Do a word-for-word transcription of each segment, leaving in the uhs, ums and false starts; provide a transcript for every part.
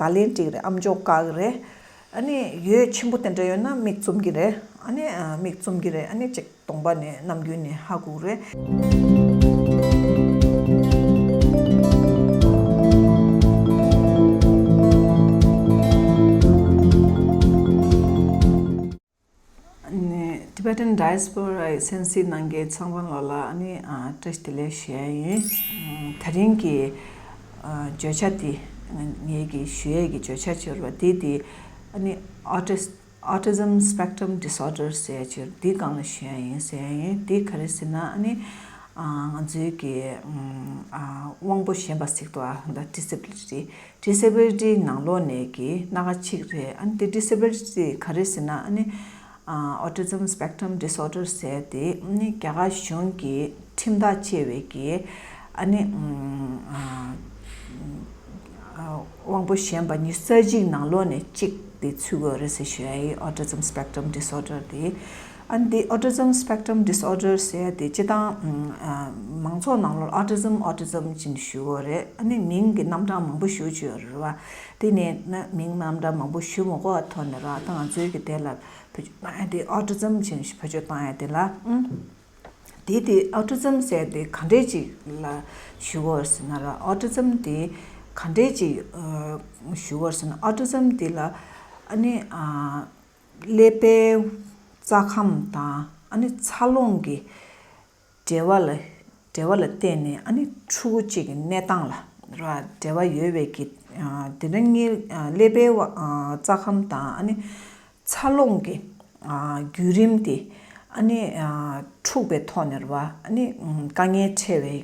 བརྡ་ལན་སྤྲད་ཀྱི་རེད། ཨམ་ཅོག་བཀག་གི་རེད། ཨ་ནི་ཡོད་ཆེན་པོ་དེ་འདྲ་ཡོད་ན་མིག་བཙུམ་གྱི་རེད། ཨ་ནི་མིག་བཙུམ་གྱི་རེད། ཨ་ནི་ཅིག་གདོང་པ་ནས་ནམ་རྒྱུན་ནས་ཧ་གོ་གི་རེད། ནས་Tibetan Diaspora་ཡི་གསན་གཟིགས་གནང་མཁན་ཚང་མ་ལོ་ལ་ཨ་ནི་ཨ་བཀྲ་ཤིས་བདེ་ལེགས་ཞུ་ཡ་ཡིན། ཨ་དེ་རིང་གི་ཨ་བརྗོད་བྱ་དེ་ང་ངས་ཀྱི་ཞུ་ཡས་ཀྱི་བརྗོད་བྱ་བྱེད་རོགས་དེ་དེ་ཨ་ནི་autis- Autism Spectrum Disorder་ཟེར་ཡ་ཅིག་འདི་སྒང་ལ་ཞུ་ཡ་ཡིན་ཟེར་ཡ་ཡིན། འདི་ག་རེ་ཟེར་ན་ཨ་ནི་ཨ་ང་ཚོའི་གི་ཨ་དབང་པོ་ཞན་པ་ཟེར་གྱི་འདུག་ཨ། ད་disability disability་ནང་ལོགས་ནས་ཀྱི་སྣ་ཁ་གཅིག་རེད། ཨ་ནི་དེ་disability་ག་རེ་ཟེར་ན་ཨ་ནི་ཨ་autism spectrum disorder་ཟེར་དེ་ཨ་ནི་རྒྱ་གར་གཞུང་གི་ཁྲིམས་ཐག་བཅད་པའི་གི་ཨ་ནི་ཨ་ཨ་དབང་པོ་ཞན་པ་ཉི་ཤུ་རྩ་གཅིག་ནང་ལོགས་ནས་གཅིག་དེ་ཚུད་དགོས་རེད་ཟེར་ཞུ་ཡ་ཡིན། Autism spectrum disorder་དེ། ཨ་ནི་དེ་autism spectrum disorder་ཟེར་ཡ་དེ་སྤྱིར་བཏང་ཨ་མང་ཚོགས་ནང་ལོགས་autism autism་ཅིག་ཞུ་གི་ཡོད་རེད། ཨ་ནི་མིང་གི་རྣམ་གྲངས་མང་པོ་ཞེ་པོ་ཅིག་ཡོད་རེད་བ། དེ་ནས་ན་མིང་རྣམ་གྲངས་མང་པོ་ཞེ་པོ་མང་པོ་ཐོག་ནས་ར་ད་ང་ཚོའི་གི་དེ་ལ་བེད་སྤྱོད་གཏོང་ཡ་དེ་autism་ཅིག་བེད་སྤྱོད་གཏོང་ཡ་དེ་ལ་ཨང་། དེ་དེ་autism་ཟེར་དེ་ག་འདྲས་ཅིག་ལ་ཞུ་དགོས་ཟེར་ན་ར། autism་དེ་ག་འདྲས་ཅིག་ཞུ་དགོས་ཟེར་ན། autism་དེ་ལ་ཨ་ནི་ཀླད་པའི་རྩ་ཁམས་དང་ཨ་ནི་འཚར་ལོངས་ཀྱི་འབྲེལ་བ་ལ་འབྲེལ་བ་ལ་བརྟེན་ནས་ཨ་ནི་ཕྲུ་གུ་གཅིག་གི་གནས་སྟངས་ལ་ར་འབྲེལ་བ་ཡོད་པའི་གི་དེ་འདྲ་གཉིས་ཀླད་པའི་རྩ་ཁམས་དང་ཨ་ནི་འཚར་ལོངས་ཀྱི་བརྒྱུད་རིམ་དེ་ཨ་ནི་འཁྲུགས་པའི་ཐོག་ནས་རེད་བ། ཨ་ནི་དཀའ་ངལ་འཕྲད་པའི་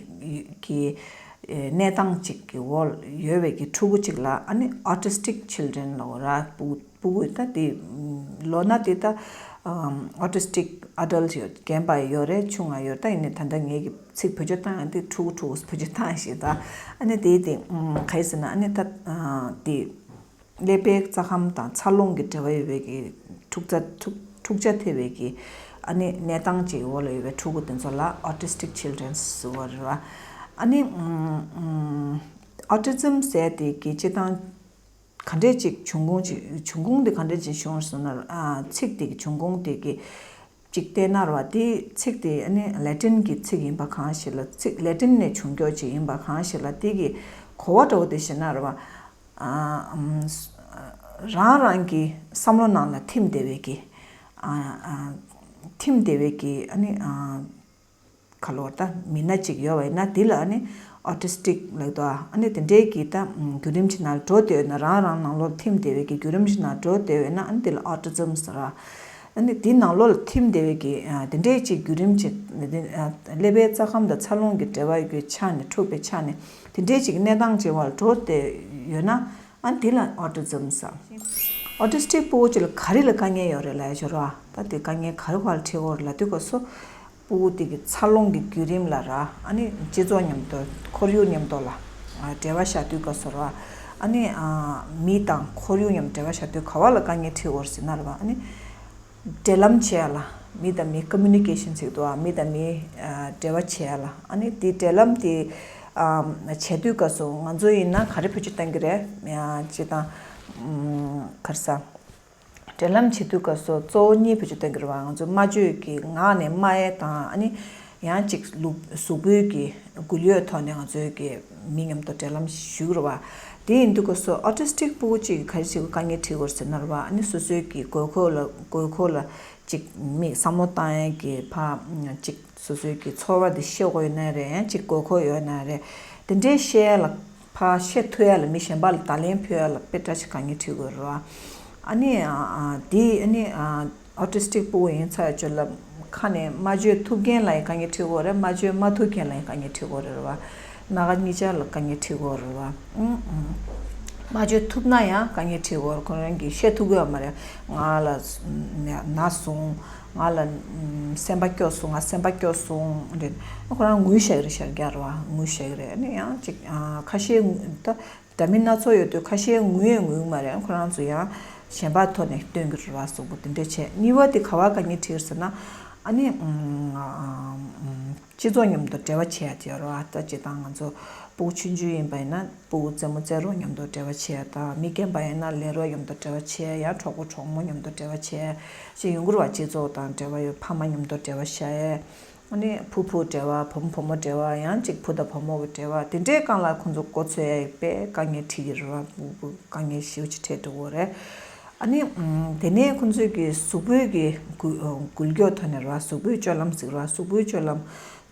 གི་གནས་སྟངས་ཅིག་གི་འོག་ཡོད་པའི་གི་ཕྲུ་གུ་ཅིག་ལ་ཨ་ནི་autistic children་ལབ་ར། ཕྲུ་གུ་ཕྲུ་གུ་ད་དེ་ལོ་ན་དེ་ད་autistic adult་ཡོད། རྒན་པ་ཡོད་རེད། ཆུང་ང་ཡོད་རེད། ད་ཡིན་ནའི་ད་ལྟ་ངེད་ཀྱི་ཚིག་བེད་སྤྱོད་བཏང་ཡ་དེ་ཕྲུ་གུ་ཕྲུ་གུ་བེད་སྤྱོད་བཏང་ཡ་ཞིག་ད། ཨ་ནི་དེ་དེ་ག་རེ་ཟེར་ན་ཨ་ནི་ད་དེ། ཀླད་པའི་རྩ་ཁམས་དང་འཚར་ལོངས་ཀྱི་འབྲེལ་བ་ཡོད་པའི་གི་འཁྲུག་ཆ་འཁྲུག་འཁྲུག་ཆ་ཐེབས་པའི་གི་ཨ་ནི་གནས་སྟངས་ཅིག་འོག་ལ་ཡོད་པའི་ཕྲུ་གུ་དེ་ཚོ་ལ་autistic children་ཟེར་བ་རེད་བ། ཨ་ནི་autism་ཟེར་དེ་གི་སྤྱིར་བཏང་ག་འདྲས་ཅིག་བྱུང་ཁུངས་ཅིག་བྱུང་ཁུངས་དེ་ག་འདྲས་ཅིག་བྱུང་སོང་ན། ཚིག་དེ་གི་བྱུང་ཁུངས་དེ་གི་ཅིག་བལྟས་ན་རེད་བ། དེ་ཚིག་དེ་ཨ་ནི་Latin་གི་ཚིག་ཡིན་པ་གང་ཞིག་ལ། ཚིག་Latin་ནས་བྱུང་ཀྱོག་ཅིག་ཡིན་པ་གང་ཞིག་ལ། དེ་གི་གོ་བ་འདྲ་བོ་དེ་བྱས་ན་རེད་བ། ཨ་ཨམ་རང་རང་གི་བསམ་བློ་ནང་ལ་ཐིམ་བསྡད་པའི་གི་ཨ་ཨ་ཐིམ་བསྡད་པའི་གི་ཨ་ནི་ཨ་ག་ལོར་ད་མི་སྣ་ཅིག་ཡོད་པ་ཡིན་ན་དེ་ལ་ཨ་ནི་autistic་ལབ་འདུག་ཨ་ནི་དེ་འདྲའི་གི་ད་བརྒྱུད་རིམ་ཅིག་ནང་འགྲོ་བསྡད་ཡོད་ན། རང་རང་ནང་ལོགས་ཐིམ་བསྡད་པའི་གི་བརྒྱུད་རིམ་ཅིག་ནང་འགྲོ་བསྡད་ཡོད་ན་ཨ་ནི་དེ་ལ་autism་ཟེར་ར། ཨ་ནི་དེ་ནང་ལོགས་ལ་ཐིམ་བསྡད་པའི་གི་ཨ་དེ་འདྲའི་ཅིག་བརྒྱུད་རིམ་ཅིག་ཨ་ཀླད་པའི་རྩ་ཁམས་དང་འཚར་ལོངས་ཀྱི་འབྲེལ་བ་ཡོད་པའི་ཆ་ནས་འཁྲུགས་པའི་ཆ་ནས་དེ་འདྲའི་ཅིག་གནས་སྟངས་ཅིག་བར་འགྲོ་བསྡད་ཡོད་ན། ཨ་ནི་དེ་ལ་autism་ཟེར། autistic་ཕྲུ་གུ་ཅིག་ལ་ག་རེ་ལ་དཀའ་ངལ་ཡོད་རེད་ལབ་ཡ་ཅིག་རེད་བ། ད་དེ་དཀའ་ངལ་ག་རེ་བར་འཕྲད་ཡོད་རེད་ལབ་དུས་སྐབས་སུ། ཕྲུ་གུ་དེ་གི་འཚར་ལོངས་ཀྱི་བརྒྱུད་རིམ་ལ་ར། ཨ་ནི་སྤྱི་ཚོགས་མཉམ་དུ་ཁོར་ཡུག་མཉམ་དུ་ལ་ཨ་འབྲེལ་བ་བཞག་དུས་སྐབས་སུ་ར། ཨ་ནི་ཨ་མི་དང་ཁོར་ཡུག་མཉམ་འབྲེལ་བ་བཞག་དུས་ག་བ་ལ་དཀའ་ངལ་འཕྲད་ཡོད་རེད་ཟེར་ན་རེད་བ། ཨ་ནི་འབྲེལ་ལམ་བྱེད་ཡ་ལ། མི་དང་མི་communication་ཟེར་གྱི་འདུག་ཨ། མི་དང་མི་ཨ་འབྲེལ་བ་བྱེད་ཡ་ལ། ཨ་ནི་དེ་འབྲེལ་ལམ་དེ་ཨ་བྱེད་དུས་སྐབས་སུ་ང་ཚོ་ཡིན་ན་ག་རེ་བེད་སྤྱོད་གཏོང་གི་རེད། ཨ་སྤྱིར་བཏང་ཨམ་ག་རེ་ཟ། འབྲེལ་ལམ་བྱེད་དུས་སྐབས་སུ་གཙོ་བོ་གཉིས་བེད་སྤྱོད་གཏོང་གི་རེད་བ། ང་ཚོ་སྨྲ་བརྗོད་ཀྱི་ངག་ནས་སྨྲ་ཡས་དང་། ཨ་ནི་ཡང་ཅིག་ལུ་གཟུགས་པོའི་གི་འགུལ་ཡོད་ཐོག་ནས་ང་ཚོའི་གི་མི་མཉམ་དུ་འབྲེལ་ལམ་ཞུ་གི་རེད་བ། དེ་ཡིན་དུས་སྐབས་སུ་autistic་ཕྲུ་གུ་ཅིག་ག་རེ་ཞིག་དཀའ་ངལ་འཕྲད་ཀྱི་ཡོད་རེད་ཟེར་ན་རེད་བ། ཨ་ནི་སོ་སོའི་གི་དགོས་མཁོ་ལ་དགོས་མཁོ་ལ་ཅིག་མི་བསམ་བློ་བཏང་ཡས་ཀྱི་ཕ་ཅིག་སོ་སོའི་གི་ཚོར་བ་དེ་བཤད་དགོས་ཡོད་ན་རེད། ཡང་ཅིག་དགོས་མཁོ་ཡོད་ན་རེད། དེ་འདྲའི་བཤད་ཡས་ལ། ཕར་བཤད་ཐུབ་ཡ་ལ། མི་གཞན་པ་ལ་བརྡ་ལན་ཕུལ་ཡ་ལ་དཔེ་འདྲ་ཞིག་དཀའ་ངལ་འཕྲད་ཀྱི་ཡོད་རེད་བ། ཨ་ནི་ཨ་ཨ་དེ་ཨ་ནི་ཨ་autistic་ཕྲུ་གུ་ཡིན་ཚར་ཡ་ཅིག་ལ་ཁ་ནས་སྨྲ་བརྗོད་ཐུབ་མཁན་ལ་ཡང་དཀའ་ངལ་འཕྲད་ཀྱི་ཡོད་རེད། སྨྲ་བརྗོད་མ་ཐུབ་མཁན་ལ་ཡང་དཀའ་ངལ་འཕྲད་ཀྱི་ཡོད་རེད་བ། སྣ་ཁ་གཉིས་ཆ་ལ་དཀའ་ངལ་འཕྲད་ཀྱི་ཡོད་རེད་བ། ཨང་ཨང་། སྨྲ་བརྗོད་ཐུབ་ན་ཡང་དཀའ་ངལ་འཕྲད་ཀྱི་ཡོད་རེད། ཁོ་རང་གིས་བཤད་ཐུབ་ཀྱི་ཡོད་མ་རེད། ང་ལ་ན་སོང་། ང་ལ་ཨམ་སེམས་པ་སྐྱོ་སོང་། ང་སེམས་པ་སྐྱོ་སོང་། འདྲ། ཁོ་རང་ངུས་བཞག་གི་རེད། ཤར་རྒྱག་རེད་བ། ངུས་བཞག་གི་རེད། ཨ་ནི་ཡང་ཅིག་ཨ་ཁ་ཤས་ད་འདྲ་མིན་སྣ་ཚོགས་ཡོད་དུས་ཁ་ཤས་ངུས་ཡས་ངུས་མ་རེད། ཁོ་རང་ཚོ་ཡང་གཞན་པ་ཐོག་ནས་སྟོན་གྱི་རེད་བ། གཟུགས་པོ་དེ་འདྲ་བྱས། གཉིས་པ་དེ་ག་བ་དཀའ་ངལ་འཕྲད་ཟེར་ན། ཨ་ནི་ཨམ་ཨམ་སྤྱི་ཚོགས་མཉམ་དུ་འབྲེལ་བ་བྱེད་ཡ་དེ་ཡོད་རེད་བ། ད་སྤྱིར་བཏང་ང་ཚོ་ སྤུ་གུ་ཆུང་ཆུང་ཡིན་པ་ཡིན་ན་སྤུ་གུ་རྩེད་མོ་རྩེད་རོགས་མཉམ་དུ་འབྲེལ་བ་བྱེད་ཡ་དང་། མི་རྒན་པ་ཡིན་ན་ལས་རོགས་མཉམ་དུ་འབྲེལ་བ་བྱེད་ཡ། ཡང་གྲོགས་པོ་གྲོགས་མོ་མཉམ་དུ་འབྲེལ་བ་བྱེད་ཡ། ཅིག་ཡུན་འགོར་བ་སྤྱི་ཚོགས་དང་འབྲེལ་བ་ཡོད། ཕ་མ་མཉམ་དུ་འབྲེལ་བ་བྱ་ཡ། ཨ་ནི་བུ་བུ་འབྲེལ་བ། བུ་མོ་བུ་མོ་འབྲེལ་བ། ཡང་ཅིག་བུ་དང་བུ་མོ་གི་འབྲེལ་བ་དེ་འདྲའི་སྒང་ལ་ཁོང་ཚོ་འགོ་ཚུགས་ཡ་ཡིན་པས་དཀའ་ངལ་འཕྲད་ཀྱི་རེད་བ། སྤུ་གུ་དཀའ་ངལ་ཞེ་པོ་ཅིག་འཕྲད་འགྲོ་གི་རེད། ཨ་ནི་ཨམ། དེ་ནས་ཁོང་ཚོས་ཀྱི་གཟུགས་པོའི་གི་འགུལ་འགུལ་སྐྱོད་ཐོག་ནས་ར། གཟུགས་པོའི་སྤྱོད་ལམ་ཟེར་ར། གཟུགས་པོའི་སྤྱོད་ལམ་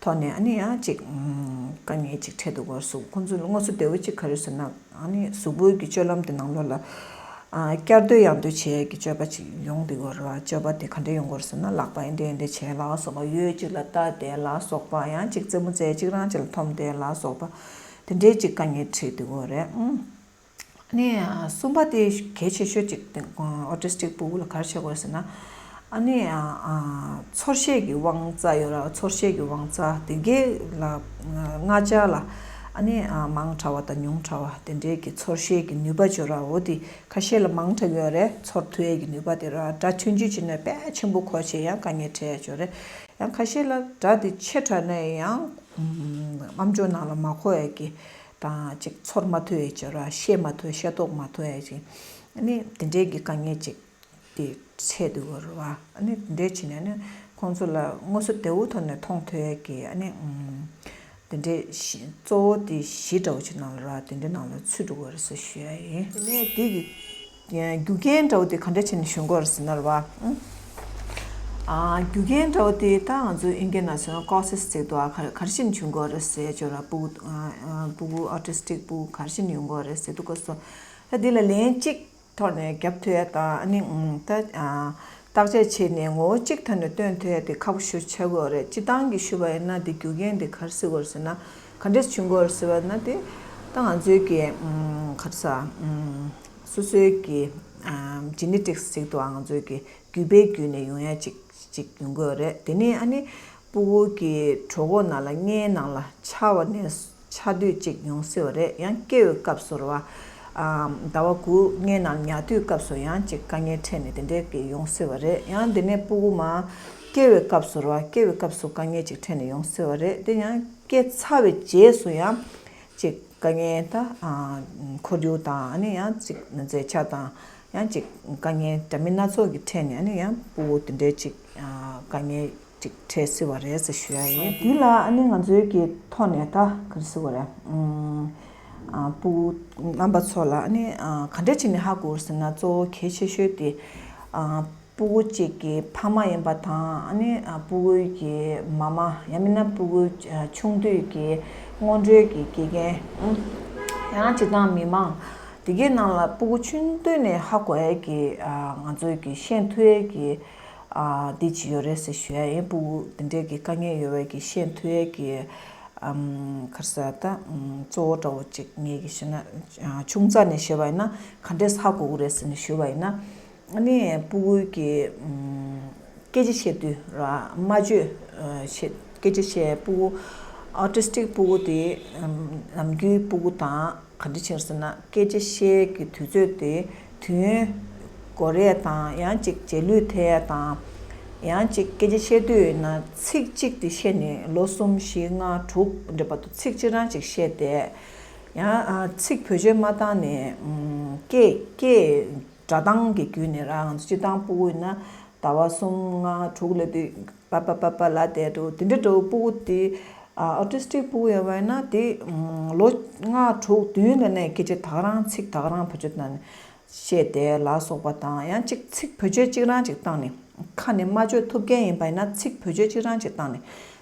ཐོག་ནས་ཨ་ནི་ཡང་ཅིག་ཨམ། དཀའ་ངལ་ཅིག་འཕྲད་འདུག་གོ། གཟུགས། ཁོང་ཚོ་དངོས་སུ་བདེ་བོ་ཅིག་ག་རེ་ཟེར་ན། ཨ་ནི་གཟུགས་པོའི་གི་སྤྱོད་ལམ་དེ་ནང་ལོགས་ལ་ཨ། བསྐྱར་ཟློས་ཡང་ཟློས་བྱེད་ཡས་ཀྱི་སྤྱོད་པ་ཅིག་ཡོང་འདུག་གོ་ར། སྤྱོད་པ་དེ་ག་འདྲ་ཡོང་གི་རེད་ཟེར་ན། ལག་པ་འདི་འདྲ་འདི་འདྲ་བྱས་ལ་སོགས་པ། ཡུལ་གཅིག་ལ་ལྟ་བསྡད་ལ་སོགས་པ། ཡང་ཅིག་རྩེད་མོ་རྩེ། གཅིག་རང་གཅིག་ལ་འཐོམ་བསྡད་ལ་སོགས་པ། དེ་འདྲའི་ཅིག་དཀའ་ངལ་འཕྲད་འདུག་གོ་རེད། ཨང་། ནས་གསུམ་པ་དེ་གལ་ཆེ་ཤོས་ཅིག་དེ་ཨོ་ཊི་སི་ཊིག་སྤུ་གུ་ལ་ག་རེ་བྱེད་དགོས་ཟེར་ན། ཨ་ནི་ཨ་ཨ་ཚོར་ཤེས་ཀྱི་དབང་རྩ་ཡོད་ར། ཚོར་ཤེས་ཀྱི་དབང་རྩ་དེ་གའི་ལ་མངར་ཆ་ལ་ཨ་ནི་ཨ་མང་དྲགས་པ་དང་ཉུང་དྲགས་པ་དེ་འདྲའི་གི་ཚོར་ཤེས་ཀྱི་ནུས་པ་ཡོད་ར། འོ་དེ་ཁ་ཤས་ལ་མང་དྲགས་ཡོད་རེད། ཚོར་ཐུབ་ཡས་ཀྱི་ནུས་པ་དེ་ར། སྒྲ་ཆུང་ཆུང་བྱས་ན་དཔེ་ཆེན་པོ་གོ་བྱས་ཡང་དཀའ་ངལ་འཕྲད་ཡས་ཡོད་རེད། ཡང་ཁ་ཤས་ལ་སྒྲ་དེ་ཆེ་དྲགས་ན་ཡང་ཨམ་ཅོག་ནང་ལ་མ་གོ་ཡས་ཀྱི་དང་། ཅིག་ཚོར་མ་ཐུབ་ཡས་ཅིག་ར། ཤེས་མ་ཐུབ། ཤེས་རྟོགས་མ་ཐུབ་ཡས་ཅིག་ཨ་ནི་དེ་འདྲའི་གི་དཀའ་ངལ་ཅིག་དེ་འཕྲད་འདུག་གོ་ར་བ། ཨ་ནི་དེ་འདྲའི་བྱས་ནས་ཨ་ནི་ཁོང་ཚོ་ལ་དངོས་སུ་བདེ་བོ་ཐོག་ནས་མཐོང་ཐུབ་ཡས་ཀྱི་ཨ་ནི་ཨམ། དེ་འདྲའི་གཞི་གཙོ་བོ་དེ་བཞི་འདྲ་བོ་ཅིག་ནང་ལ་ར། དེ་འདྲའི་ནང་ལ་ཚུད་འགྲོ་གི་རེད་ཟེར་ཞུ་ཡ་ཡིན། དེ་ནས་དེ་གི་རྒྱུ་རྐྱེན་འདྲ་བོ་དེ་ག་འདྲ་བྱས་ནས་བྱུང་གི་ཡོད་རེད་ཟེར་ན་ར་བ། ཨ། རྒྱུ་རྐྱེན་འདྲ་བོ་དེ་ད་ང་ཚོ་ཨིན་སྐད་ནང་ཟེར་ན་ཀོ་སི་སི་ཟེར་འདུག་ཨ། ག་ག་རེ་བྱས་ནས་བྱུང་གི་ཡོད་རེད་ཟེར་ཅོ་ར། སྤུ་གུ་ཨ་ཨ་སྤུ་གུ་ཨོ་ཊི་སི་ཊིག་སྤུ་གུ་ག་རེ་བྱས་ནས་ཡོང་གི་ཡོད་རེད་ཟེར་དུས་སྐབས་སུ། ད་འདི་ལ་ལན་གཅིག་ཐོག་ནས་རྒྱབ་ཐུབ་ཡ་དང་། ཨ་ནི་ཨུམ་ད་ཨ་བརྟག་དཔྱད་བྱས་ནས་ངོ་བོ་གཅིག་ཐོག་ནས་སྟོན་ཐུབ་ཡ་དེ་ཁག་པོ་ཞེ་པོ་ཆགས་ཀྱི་ཡོད་རེད། སྤྱིར་བཏང་གི་ཞུས་པ་ཡིན་ན་དེ་རྒྱུ་རྐྱེན་དེ་ག་རེ་ཟེར་དགོས་རེད་ཟེར་ན། ག་འདྲས་བྱུང་གི་ཡོད་རེད་ཟེར་བ་ན། དེ་ད་ང་ཚོའི་གི་ཨུམ་ག་རེ་ཟ་ཨུམ་སོ་སོའི་གི་ཨ་ཇེ་ནེ་ཊིག་སི་ཟེར་འདུག་ཨ། ང་ཚོའི་གི་རྒྱུད་པའི་བརྒྱུད་ནས་ཡོང་ཡ་ཅིག་ཅིག་ཡོང་གི་ཡོད་རེད། དེ་ནས་ཨ་ནི་སྤུ་གུ་གི་གྲོད་ཁོག་ནང་ལ་མངལ་ནང་ལ་འཆའ་བ་ནས་འཆའ་དུས་ཅིག་ཡོང་སྲིད་པ་རེད། ཡང་སྐྱེ་བའི་སྐབས་སུ་རེད་བ། ཨ་ཟླ་བ་དགུ་མངལ་ནང་ཉལ་དུས་སྐབས་སུ་ཡང་ཅིག་དཀའ་ངལ་འཕྲད་ནས་དེ་འདྲའི་གི་ཡོང་སྲིད་པ་རེད། ཡང་དེ་ནས་སྤུ་གུ་མར་སྐྱེ་བའི་སྐབས་སུ་རེད་བ། སྐྱེ་བའི་སྐབས་སུ་དཀའ་ངལ་ཅིག་འཕྲད་ནས་ཡོང་སྲིད་པ་རེད། དེ་ཡང་སྐྱེ་ཚར་བའི་རྗེས་སུ་ཡང་ཅིག་དཀའ་ངལ་ད་ཨ་འཁོར་རྒྱུག་དང་། ཨ་ནི་ཡང་ཅིག་མཛེ་ཆ་དང་། ཡང་ཅིག་དཀའ་ངལ་འདྲ་མིན་སྣ་ཚོགས་ཀྱི་འཕྲད་ནས། ཨ་ནི་ཡང་སྤུ་གུ་དེ་འདྲའི་ཅིག་ཨ་དཀའ་ངལ་ཅིག་འཕྲད་སྲིད་པ་རེད་ཟེར་ཞུ་ཡ་ཡིན། འདི་ལ་ཨ་ནི་ང་ཚོའི་གི་ཐོག་ནས་ད་ག་རེ་ཟེར་དགོས་རེད། ཨ་སྤུ་གུ་རྣམ་པ་ཚོ་ལ་ཨ་ནི་ཨ་ག་འདྲ་བྱས་ནས་ཧ་གོ་དགོས་ཟེར་ན། གཙོ་བོ་གལ་ཆེ་ཤོས་དེ་ཨ་སྤུ་གུ་གཅིག་གི་ཕ་མ་ཡིན་པ་དང་། ཨ་ནི་ཨ་སྤུ་གུ་གི་མ་མ། ཡང་མིན་ན་སྤུ་གུ་ཨ་ཆུང་དུས་ཀྱི་སྔོན་འགྲོའི་གི་དགེ་རྒན། ཨུམ། ཡང་སྤྱིར་བཏང་མི་མང་དེ་གའི་ནང་ལ་སྤུ་གུ་ཆུང་དུས་ནས་ཧ་གོ་ཡས་ཀྱི་ཨ་ང་ཚོའི་གི་ཤེས་ཐུབ་ཡས་ཀྱི་ཨ་འདི་ཅིག་ཡོད་རེད་ཟེར་ཞུ་ཡ་ཡིན། སྤུ་གུ་དེ་འདྲའི་གི་དཀའ་ངལ་ཡོད་པའི་གི་ཤེས་ཐུབ་ཡས་ཀྱི་ཨམ་ག་རེ་ཟེར་ད། ཨམ་གཙོ་བོ་འདྲ་བོ་ཅིག་ངས་གི་ཞུས་ན། ཨ་ཆུང་ཙག་ནས་ཞུས་པ་ཡིན་ན་ག་འདྲས་ཧ་གོ་གི་རེད་ཟེར་ནས་ཞུས་པ་ཡིན་ན། ཨ་ནི་སྤུ་གུ་གི་ཨམ་སྐད་ཆ་བཤད་དུས་ར། སྨྲ་བརྗོད་ཨ་བཤད། སྐད་ཆ་བཤད། སྤུ་གུ་ཨོ་ཊི་སི་ཊིག་སྤུ་གུ་དེ་ཨམ་ནམ་རྒྱུན་སྤུ་གུ་དང་ག་འདྲ་བྱས་ཟེར་ན། སྐད་ཆ་བཤད་ཀྱི་དུས་ཚོད་དེ་དུས་ཡུན་འགོར་ཡས་དང་། ཡང་ཅིག་རྗེས་ལུས་ཐེབས་ཡས་དང་། ཡང་ཅིག་སྐད་ཆ་བཤད་དུས་ཡིན་ན་ཚིག་གཅིག་དེ་བཤད་ནས་ལོ་གསུམ་བཞི་ལྔ་དྲུག་འདྲ་བར་དུ་ཚིག་གཅིག་རང་ཅིག་བཤད་བསྡད། ཡང་ཨ་ཚིག་བེད་སྤྱོད་མ་བཏང་ནས་ཨམ་སྐད་སྐད་སྒྲ་གདངས་ཀྱི་བརྒྱུད་ནས་རང་སྤྱིར་བཏང་སྤུ་གུ་ཡིན་ན་ཟླ་བ་གསུམ་ལྔ་དྲུག་སླེབས་དུས་པ་པ་པ་པ་ལབ་བསྡད་འགྲོ། དེ་འདྲ་འདྲ་བོ་སྤུ་གུ་དེ་ཨ་ཨོ་ཊི་སི་ཊིག་སྤུ་གུ་ཡོད་པ་ཡིན་ན་དེ་ཨམ་ལོ་ལྔ་དྲུག་བདུན་ལ་ནས་སྐད་ཆ་ད་ག་རང་ཚིག་ད་ག་རང་བེད་སྤྱོད་བཏང་ནས་བཤད་བསྡད་ལ་སོགས་པ་དང་། ཡང་ཅིག་ཚིག་བེད་སྤྱོད་གཅིག་རང་ཅིག་བཏང་ནས་ཁ་ནས་སྨྲ་བརྗོད་ཐུབ་མཁན་ཡིན་པ་ཡིན་ན་ཚིག་བེད་སྤྱོད་གཅིག་རང་ཅིག་བཏང་ནས།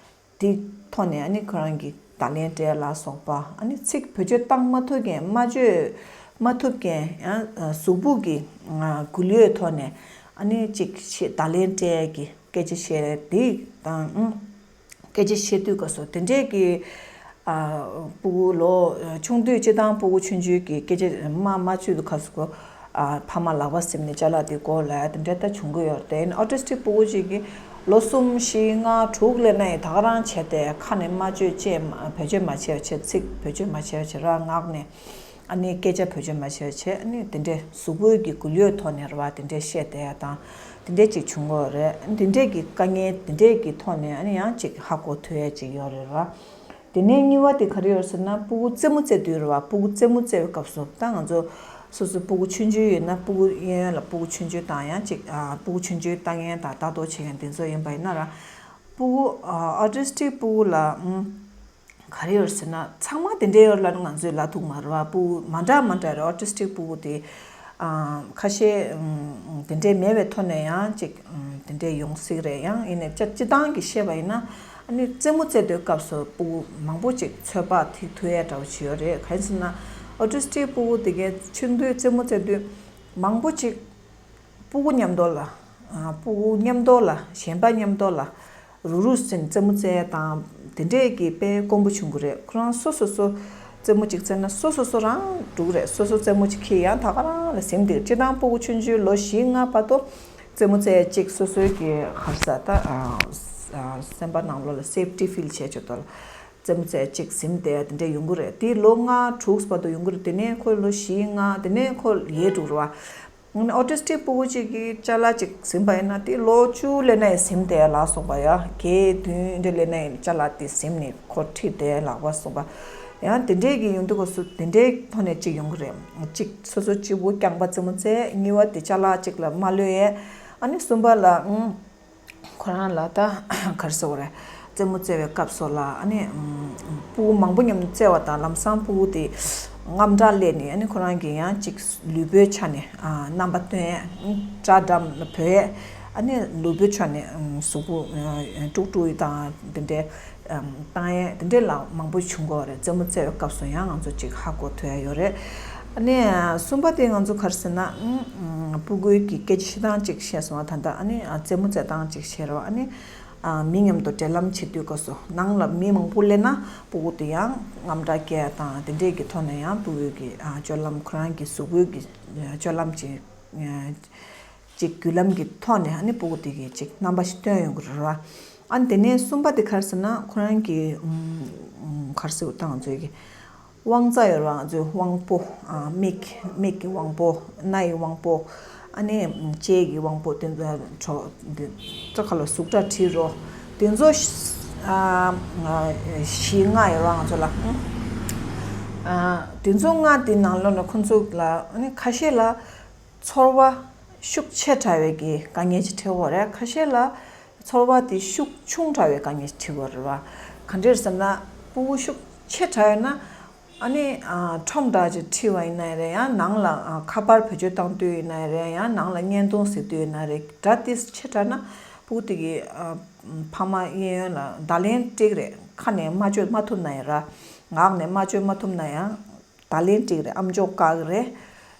དེ་ཐོག་ནས་ཨ་ནི་ཁོ་རང་གི་བརྡ་ལན་སྤྲད་ལ་སོགས་པ། ཨ་ནི་ཚིག་བེད་སྤྱོད་བཏང་མ་ཐུབ་མཁན། སྨྲ་བརྗོད་མ་ཐུབ་མཁན། ཡང་གཟུགས་པོ་གི་འགུལ་ཡོད་ཐོག་ནས་ཨ་ནི་ཅིག་བཤད། བརྡ་ལན་སྤྲད་ཀྱི་སྐད་ཆ་བཤད་དེ་དང་། སྐད་ཆ་བཤད་དུས་སྐབས་སུ་དེ་འདྲས་ཀྱི་ཨ་སྤུ་གུ་ལོ་ཆུང་དུས་སྤྱིར་བཏང་སྤུ་གུ་ཆུང་ཆུང་གི་སྐད་ཆ་མ་མ་བཅོས་དུས་སྐབས་སུ། ཨ་ཕ་མ་ལག་པ་ཟིམ་ནས་ཅ་ལག་དེ་སྐོར་ལ་དེ་འདྲ་ད་བྱུང་གི་ཡོད་རེད། ཨོ་ཊི་སི་ཊིག་སྤུ་གུ་ཅིག་གིས་ལོ་གསུམ་བཞི་ལྔ་དྲུག་སླེབས་ན་ཡང་ད་ག་རང་བྱས་ཏེ་ཁ་ནས་སྨྲ་བརྗོད་ཅེས་མ་བེད་སྤྱོད་མ་བྱས་པ་བྱས། ཚིག་བེད་སྤྱོད་མ་བྱས་པ་བྱས་ར། ངག་ནས་ཨ་ནི་སྐད་ཆ་བེད་སྤྱོད་མ་བྱས་པ་བྱས། ཨ་ནི་དེ་འདྲས་གཟུགས་པོའི་གི་འགུལ་ཡོད་ཐོག་ནས་རེད་བ། དེ་འདྲས་བཤད་བསྡད་ཡ་དང་དེ་འདྲས་ཅིག་བྱུང་གི་ཡོད་རེད། དེ་འདྲས་ཀྱི་དཀའ་ངལ་དེ་འདྲས་ཀྱི་ཐོག་ནས་ཨ་ནི་ཡང་ཅིག་ཧ་གོ་ཐུབ་ཡ་ཅིག་ཡོད་རེད་བ། དེ་ནས་གཉིས་པ་དེ་ག་རེ་ཡོད་ཟེར་ན། སྤུ་གུ་རྩེད་མོ་རྩེ་དུས་རེད་བ། སྤུ་གུ་རྩེད་མོ་རྩེ་བའི་སྐབས་སུ་ད་ང་ཚོ་སོ་སོའི་སྤུ་གུ་ཆུང་ཆུང་ཡོད་ན་སྤུ་གུ་གཡས་གཡོན་ལ་སྤུ་གུ་ཆུང་ཆུང་བཏང་ཡང་ཅིག་ཨ་སྤུ་གུ་ཆུང་ཆུང་ལྟ་མཁན་དང་ལྟ་རྟོག་བྱེད་མཁན་དེ་ཚོ་ཡིན་པ་ཡིན་ན་ར། སྤུ་གུ་ཨ་ཨོ་ཊི་སི་ཊིག་སྤུ་གུ་ལ་ཨུམ། ག་རེ་ཡོད་ཟེར་ན། ཚང་མ་དེ་འདྲའི་ཡོད་ལབ་ན་ང་ཚོས་ལབ་ཐུབ་མ་རེད་བ། སྤུ་གུ་མ་འདྲ་མ་འདྲ་རེད། ཨོ་ཊི་སི་ཊིག་སྤུ་གུ་དེ་ཨ་ཁ་ཤས་ཨམ་དེ་འདྲའི་མེད་པའི་ཐོག་ནས་ཡང་ཅིག་ཨམ་དེ་འདྲའི་ཡོང་སྲིད་རེད། ཡང་ཡིན་ནའི་སྤྱི་སྤྱི་བཏང་གི་བཤད་པ་ཡིན་ན། ཨ་ནི་རྩེད་མོ་རྩེ་དུས་སྐབས་སུ་སྤུ་གུ་མང་པོ་ཅིག་ཚོད་དཔག་ཐིག་ཐུབ་ཡས་འདྲ་བོ་ཅིག་ཡོད་རེད། གང་ཡིན་ཟེར་ན། ཨོ་ཊི་སི་ཊིག་སྤུ་གུ་དེ་གའི་ཆུང་དུས་རྩེད་མོ་རྩེ་དུས་མང་པོ་ཅིག་སྤུ་གུ་མཉམ་དུ་ལ་ཨ་སྤུ་གུ་མཉམ་དུ་ལ་གཞན་པ་མཉམ་དུ་ལ་རུག་རུག་ཟིན་རྩེད་མོ་རྩེ་ཡས་དང་དེ་འདྲས་ཀྱི་དཔེ་དཀོན་པོ་བྱུང་གི་རེད། ཁོ་རང་སོ་སོ་སོ་རྩེད་མོ་གཅིག་རྩེ་ན་སོ་སོ་སོ་རང་འགྲོ་གི་རེད། སོ་སོ་རྩེད་མོ་གཅིག་ཁྱེར་ཡང་ད་ག་རང་ལ་ཟིན་དེ། སྤྱི་བཏང་སྤུ་གུ་ཆུང་ཆུང་ལོ་བཞི་ལྔ་བར་དུ་རྩེད་མོ་རྩེ་ཡས་གཅིག་སོ་སོའི་གི་ག་རེ་ཟ་ད་ཨ་ཨ་སེམས་པ་ནང་ལོགས་ལ་སེབ་ཊི་ཕིལ་བྱས་ཆོག་ཏོ་ལ། རྩེད་མོ་རྩེ་གཅིག་ཟིན་དེ་དེ་འདྲས་ཡོང་གི་རེད། དེ་ལོ་ལྔ་དྲུག་བར་དུ་ཡོང་གི་རེད། དེ་ནས་ཁོ་ལོ་བཞི་ལྔ་དེ་ནས་ཁོ་ཡལ་འགྲོ་རེད་བ། ཨོ་ཊི་སི་ཊིག་སྤུ་གུ་གཅིག་གིས་ཅ་ལག་གཅིག་ཟིན་པ་ཡིན་ན་དེ་ལོ་བཅུ་སླེབས་ན་ཡང་ཟིན་དེ་ལ་སོགས་པ་ཡ། བརྒྱད་བདུན་འདྲ་སླེབས་ན་ཡང་ཅ་ལག་དེ་ཟིན་ནས་ཁོ་ཁྲིད་དེ་ལག་པ་སོགས་པ། ཡང་དེ་འདྲས་ཀྱི་ཡོང་དུས་སྐབས་སུ་དེ་འདྲའི་ཐོག་ནས་གཅིག་ཡོང་གི་རེད། གཅིག་སོ་སོ་གཅིག་པུ་རྐྱང་པ་རྩེད་མོ་རྩེ། གཉིས་པ་དེ་ཅ་ལག་གཅིག་ལ་མ་གློད་ཡས། ཨ་ནི་གསུམ་པ་ལ་ཨང་། ཁོ་རང་ལ་ད་ག་རེ་ཟེར་དགོས་རེད། རྩེད་མོ་རྩེ་བའི་སྐབས་སུ་ལ་ཨ་ནི་ཨམ་སྤུ་གུ་མང་པོ་མཉམ་དུ་རྩེ་བ་དང་ལམ་སང་སྤུ་གུ་དེ་རྔམ་སྐྲག་སླེབས་ནས། ཨ་ནི་ཁོ་རང་གིས་ཡང་ཅིག་ལུས་པོའི་ཆ་ནས་ཨ་རྣམ་པ་སྟོན་ཡས། སྐྲ་འགྲམ་ལ་བོས་ཡས། ཨ་ནི་ལུས་པོའི་ཆ་ནས་ཨམ་གཟུགས་པོ་ཨ་དཀྲུག་དཀྲུག་ཡས་དང་དེ་འདྲའི་ཨམ་བཏང་ཡས་དེ་འདྲའི་ལ་མང་པོ་བྱུང་གི་ཡོད་རེད། རྩེད་མོ་རྩེ་བའི་སྐབས་སུ་ཡང་ང་ཚོ་ཅིག་ཧ་གོ་ཐུབ་ཡས་ཡོད་རེད། ཨ་ནི་གསུམ་པ་དེ་ང་ཚོ་ག་རེ་ཟེར་ན། ཨུམ་ཨུམ་སྤུ་གུའི་གི་སྐད་ཆ་བཤད་སྟངས་ཅིག་བཤད་སོང་བ། ད་ལྟ་ཨ་ནི་ཨ་རྩེད་མོ་རྩེ་སྟངས་ཅིག་བཤད་རོགས། ཨ་ནི་ཨ་མི་མཉམ་དུ་འབྲེལ་ལམ་བྱེད་དུས་སྐབས་སུ་ནང་ལ་མི་མང་པོ་སླེབས་ན་སྤུ་གུ་དེ་ཡང་རྔམ་སྐྲག་སྐྱེ་ཡ་དང་དེ་འདྲས་ཀྱི་ཐོག་ནས་ཡང་སྤུ་གུའི་གི་ཨ་སྤྱོད་ལམ། ཁོ་རང་གི་གཟུགས་པོའི་གི་ཨ་སྤྱོད་ལམ་ཅིག་ཨ་ཅིག་བརྒྱུད་ལམ་གྱི་ཐོག་ནས་ཨ་ནི་སྤུ་གུ་དེ་གི་ཅིག་རྣམ་པ་ཞིག་སྟོན་ཡོང་གི་རེད་ར། ཨ་ནི་དེ་ནས་གསུམ་པ་དེ་ག་རེ་ཟེར་ན། ཁོ་རང་གི་ཨུམ་ཨུམ་ག་རེ་ཟེར་དགོས་ད། ང་ཚོའི་གི་དབང་རྩ་ཡོད་ར། ང་ཚོའི་དབང་པོ། ཨ་མིག་མིག་གི་དབང་པོ། སྣ་ཡི་དབང་པོ། ཨ་ནི་ལྕེ་གི་དབང་པོ། དེ་ཚོ་འཕྲོ་འདི་ཚོ་ག་ལ་གཟུགས་སྒྲ་དྲི་རོ་དེ་ཚོ་ཨ་བཞི་ལྔ་ཡོད་ར་ང་ཚོ་ལ། ཨ་དེ་ཚོ་ལྔ་དེ་ནང་ལོགས་ནས་ཁོ་ཚོ་ལ་ཨ་ནི་ཁ་ཤས་ལ་ཚོར་བ་ཤུགས་ཆེ་དྲགས་པའི་གི་དཀའ་ངལ་ཅིག་འཕྲད་ཀྱི་ཡོད་རེད། ཁ་ཤས་ལ་ཚོར་བ་དེ་ཤུགས་ཆུང་དྲགས་པའི་དཀའ་ངལ་ཅིག་འཕྲད་ཀྱི་ཡོད་རེད་བ། ག་འདྲས་ཟེར་ན། སྤུ་གུ་ཤུགས་ཆེ་དྲགས་ཡོད་ན་ཨ་ནི་ཨ་ཁྲོམ་འདྲ་ཅིག་འཁྲིད་པ་ཡིན་ན་རེད། ཡང་ནང་ལ་ཨ་ཁ་པར་བེད་སྤྱོད་བཏང་དུས་ཡིན་ན་རེད། ཡང་ནང་ལ་བརྙན་ཐུང་གཟིགས་དུས་ཡིན་ན་རེད། སྒྲ་དེ་ཆེ་དྲགས་ན་སྤུ་གུ་དེ་གི་ཨ་ཕ་མ་གཡས་གཡོན་ལ་བརྡ་ལན་སྤྲད་ཀྱི་རེད། ཁ་ནས་སྨྲ་བརྗོད་མ་ཐུབ་ན་ཡང་ར། ངག་ནས་སྨྲ་བརྗོད་མ་ཐུབ་ན་ཡང་། བརྡ་ལན་སྤྲད་ཀྱི་རེད། ཨམ་ཅོག་བཀག་གི་རེད།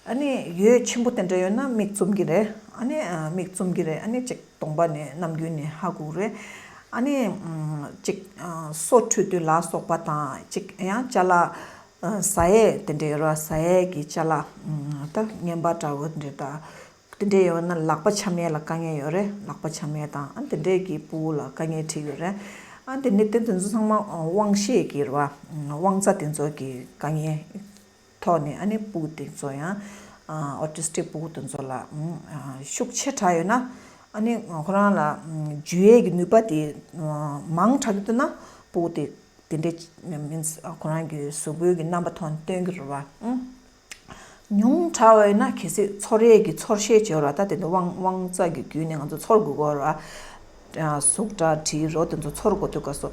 ཨ་ནི་འོད་ཆེན་པོ་དེ་འདྲ་ཡོད་ན་མིག་བཙུམ་གྱི་རེད། ཨ་ནི་ཨ་མིག་བཙུམ་གྱི་རེད། ཨ་ནི་ཅིག་གདོང་པ་ནས་ནམ་རྒྱུན་ནས་ཧ་གོ་གི་རེད། ཨ་ནི་ཨམ་ཅིག་ཨ་སོ་འཁྲུད་དུས་ལ་སོགས་པ་དང་། ཅིག་ཡང་ཅ་ལག་ཨ་ཟ་ཡས་དེ་འདྲ་ཡོད་ར། ཟ་ཡས་ཀྱི་ཅ་ལག་ཨམ་ད་རྔན་པ་འདྲ་བོ་དེ་འདྲ་དང་། དེ་འདྲས་ཡོད་ན་ལག་པ་འཆང་ཡས་ལ་དཀའ་ངལ་ཡོད་རེད། ལག་པ་འཆང་ཡས་དང་ཨ་དེ་འདྲས་ཀྱི་སྤུ་གུ་ལ་དཀའ་ངལ་འཕྲད་ཡོད་རེད། ཨ་དེ་ནི་དེ་དེ་ཚོ་ཚང་མ་དབང་ཤེད་ཀྱི་རེད་བ། དབང་རྩ་དེ་ཚོ་གི་དཀའ་ངལ་ཐོག་ནས་ཨ་ནི་སྤུ་གུ་དེ་ཚོ་ཡང་ཨོ་ཊི་སི་ཊིག་སྤུ་གུ་དེ་ཚོ་ལ་ཤུགས་ཆེ་དྲགས་ཡོད་ན་ཨ་ནི་ཁོ་རང་ལ་འཇུ་ཡས་ཀྱི་ནུས་པ་དེ་མང་དྲགས་ཀྱི་འདུག་ན་སྤུ་གུ་དེ། དེ་འདྲའི་མིན་ཁོ་རང་གི་གཟུགས་པོའི་གི་རྣམ་པ་ཐོག་ནས་སྟོན་གྱི་རེད་བ། ཨང་། ཉུང་དྲགས་པ་ཡིན་ན་གལ་སྲིད་ཚོར་ཡས་ཀྱི་ཚོར་ཤེས་བྱེད་ར། ད་དེ་འདྲ་དབང་དབང་རྩ་གི་བརྒྱུད་ནས་ང་ཚོ་ཚོར་དགོས་ཀྱི་རེད་བ། ཨ་གཟུགས་སྒྲ་དྲི་རོ་དེ་ཚོ་ཚོར་དགོས་དུས་སྐབས་སུ།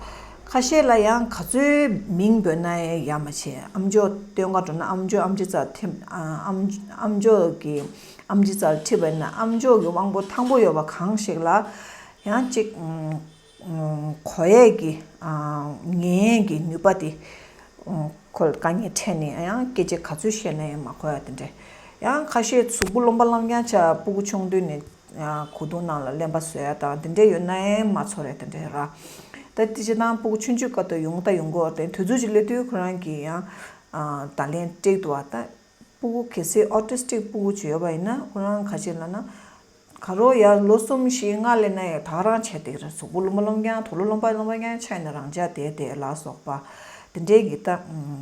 ཁ་ཤས་ལ་ཡང་ག་ཚོད་མིང་འབོད་ན་ཡང་ཡ་མ་བྱེད། ཨམ་ཅོག་སྟོན་ག་འགྲོ་ན་ཨམ་ཅོག་ཨམ་ཆི་རྩ་ཐེམ་ཨ་ཨམ་ཨམ་ཅོག་གི་ཨམ་ཆི་རྩར་ཁྲིད་པ་ཡིན་ན་ཨམ་ཅོག་གི་དབང་པོ་ཐང་པོ་ཡོད་པ་གང་ཞིག་ལ་ཡང་གཅིག་གོ་ཡས་ཀྱི་ཉན་ཡས་ཀྱི་ནུས་པ་དེ་ཁོ་ལ་དཀའ་ངལ་འཕྲད་ནས་ཡང་སྐད་ཆ་ག་ཚོད་བཤད་ན་ཡང་མ་གོ་ཡ་དེ་འདྲས། ཡང་ཁ་ཤས་གཟུགས་པོ་རློན་པ་རློན་རྐྱང་ཆགས། སྤུ་གུ་ཆུང་དུས་ནས་གོས་ཐུང་ནང་ལ་རློན་པ་བཟོ་ཡ་དང་དེ་འདྲས་ཡོད་ན་ཡང་མ་ཚོར་ཡ་དེ་འདྲས་ར། ད་དེ་སྤྱིར་བཏང་སྤུ་གུ་ཆུང་ཆུང་སྐབས་དུ་ཡོང་ད་ཡོང་གི་ཡོད་རེད། དུས་ཚོད་ཅིག་སླེབས་དུས་ཁོ་རང་གིས་ཡང་བརྡ་ལན་སྤྲད་འདུག་བ། ད་སྤུ་གུ་གལ་སྲིད་ཨོ་ཊི་སི་ཊིག་སྤུ་གུ་ཅིག་ཡོད་པ་ཡིན་ན་ཁོ་རང་ག་ཅིག་ལབ་ན། ག་རོ་ཡ་ལོ་གསུམ་བཞི་ལྔ་སླེབས་ན་ཡང་ད་ག་རང་བྱས་བསྡད་ཀྱི་རེད། གཟུགས་པོ་རློན་པ་རློན་རྐྱང་། དུག་ལོག་རློན་པ་རློན་པ་རྐྱང་ཆགས་ནས་རང་འཇགས་བསྡད་བསྡད་ལ་སོགས་པ། དེ་འདྲའི་གི་ད་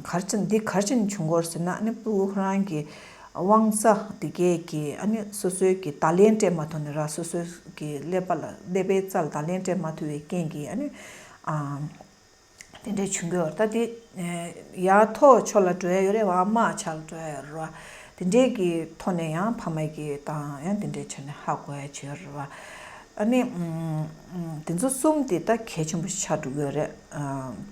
ག་རེ་བྱས་འདི་ག་རེ་བྱས་བྱུང་གི་ཡོད་རེད་ཟེར་ན། ཨ་ནི་སྤུ་གུ་ཁོ་རང་གི་དབང་རྩ་དེ་གས་ཀྱི་ཨ་ནི་སོ་སོའི་གི་བརྡ་ལན་སྤྲད་མ་ཐུབ་ནས་ར། སོ་སོའི་གི་ཀླད་པ་ལ་ཀླད་པའི་རྩ་ལ་བརྡ་ལན་སྤྲད་མ་ཐུབ་པའི་རྐྱེན་གྱིས་ཨ་ནི་ཨ། དེ་འདྲས་བྱུང་གི་ཡོད་རེད། ད་དེ་ཡར་མཐོ་ཕྱོགས་ལ་འགྲོ་ཡ་ཡོད་རེད་བ། དམའ་ཕྱོགས་ལ་འགྲོ་ཡ་ཡོད་རེད་བ། དེ་འདྲས་ཀྱི་ཐོག་ནས་ཡང་ཕ་མ་གིས་དང་ཡང་དེ་འདྲས་བྱས་ནས་ཧ་གོ་ཡ་བྱས་ཡོད་རེད་བ། ཨ་ནི་དེ་ཚོ་གསུམ་དེ་ད་གལ་ཆེན་པོ་ཞིག་ཆགས་འགྲོ་གི་ཡོད་རེད།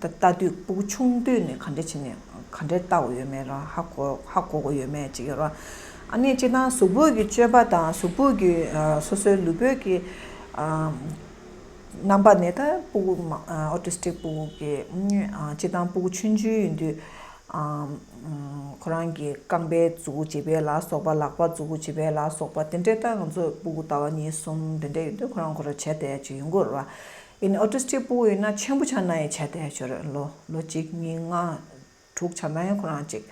ད་ལྟ་དུས་སྤུ་གུ་ཆུང་དུས་ནས་ག་འདྲས་བྱས་ནས་ག་འདྲས་ལྟ་དགོས་ཡོད་མེད་རང་ཧ་གོ་ཧ་གོ་དགོས་ཡོད་མེད་ཅིག་ཡོད་རེད་བ། ཨ་ནི་སྤྱིར་བཏང་གཟུགས་པོ་གི་སྤྱོད་པ་དང་གཟུགས་པོ་གི་སོ་སོའི་ལུས་པོའི་གི་རྣམ་པ་ནས་ད་སྤུ་གུ་ཨོ་ཊི་སི་ཊིག་སྤུ་གུ་གི་སྤྱིར་བཏང་སྤུ་གུ་ཆུང་ཆུང་ཡིན་དུས་ཁོ་རང་གི་རྐང་པའི་མཛུ་གུ་འཇིབ་པ་ལ་སོགས་པ། ལག་པ་མཛུ་གུ་འཇིབ་པ་ལ་སོགས་པ་དེ་འདྲས་ད་ང་ཚོ་སྤུ་གུ་ཟླ་བ་གཉིས་གསུམ་དེ་འདྲས་ཡིན་དུས་ཁོ་རང་ཁོ་རང་བྱས་བསྡད་ཡ་ཅིག་ཡོང་གི་ཡོད་རེད་བ། ཡིན་ནའི་ཨོ་ཊི་སི་ཊིག་སྤུ་གུ་ཡིན་ན་ཆེན་པོ་ཆགས་ན་ཡང་བྱས་བསྡད་ཡ་ཅིག་ཡོད་རེད། ལོ་ལོ་གཅིག་གཉིས་ལྔ་དྲུག་ཆགས་ན་ཡང་ཁོ་རང་ཅིག་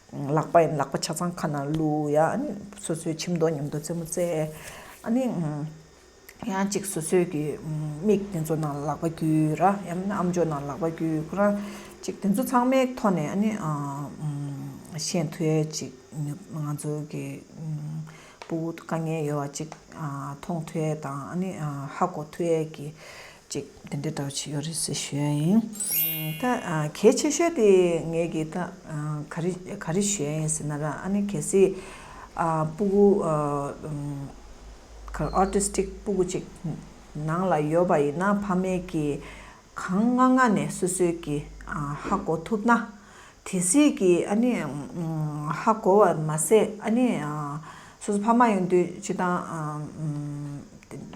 ལག་པ་ཡིན་ལག་པ་ཆ་ཚང་ཁ་ནང་བླུགས་ཡ། ཨ་ནི་སོ་སོའི་ཁྱིམ་ཐོག་མཉམ་དུ་རྩེད་མོ་རྩེ། ཨ་ནི་ཡང་ཅིག་སོ་སོའི་གི་མིག་དེ་ཚོ་ནང་ལག་པ་བརྒྱུས་ར། ཡང་ན་ཨམ་ཅོག་ནང་ལག་པ་བརྒྱུས། ཁོ་རང་ཅིག་དེ་ཚོ་ཚང་མའི་ཐོག་ནས་ཨ་ནི་ཤེས་ཐུབ་ཡ་ཅིག་ང་ཚོ་གི་སྤུ་གུ་དཀའ་ངལ་ཡོད་པ་ཅིག་མཐོང་ཐུབ་ཡ་དང་ཨ་ནི་ཧ་གོ་ཐུབ་ཡ་གི་ཅིག་དེ་འདྲ་འདྲ་བོ་ཅིག་ཡོད་རེད་ཟེར་ཞུ་ཡ་ཡིན། ད་གལ་ཆེ་ཤོས་དེ་ངས་ཀྱི་ད་ག་རེ་ག་རེ་ཞུ་ཡ་ཡིན་ཟེར་ན་ར། ཨ་ནི་གལ་སྲིད་སྤུ་གུ་ཨོ་ཊི་སི་ཊིག་སྤུ་གུ་ཅིག་ནང་ལ་ཡོད་པ་ཡིན་ན་ཕ་མས་ཀྱི་གང་སྔ་སྔ་ནས་སོ་སོས་ཀྱི་ཧ་གོ་ཐུབ་ན། དེ་སྲིད་ཀྱི་ཨ་ནི་ཧ་གོ་བ་མ་ཟད་ཨ་ནི་སོ་སོ་ཕ་མ་ཡིན་དུས་སྤྱིར་བཏང་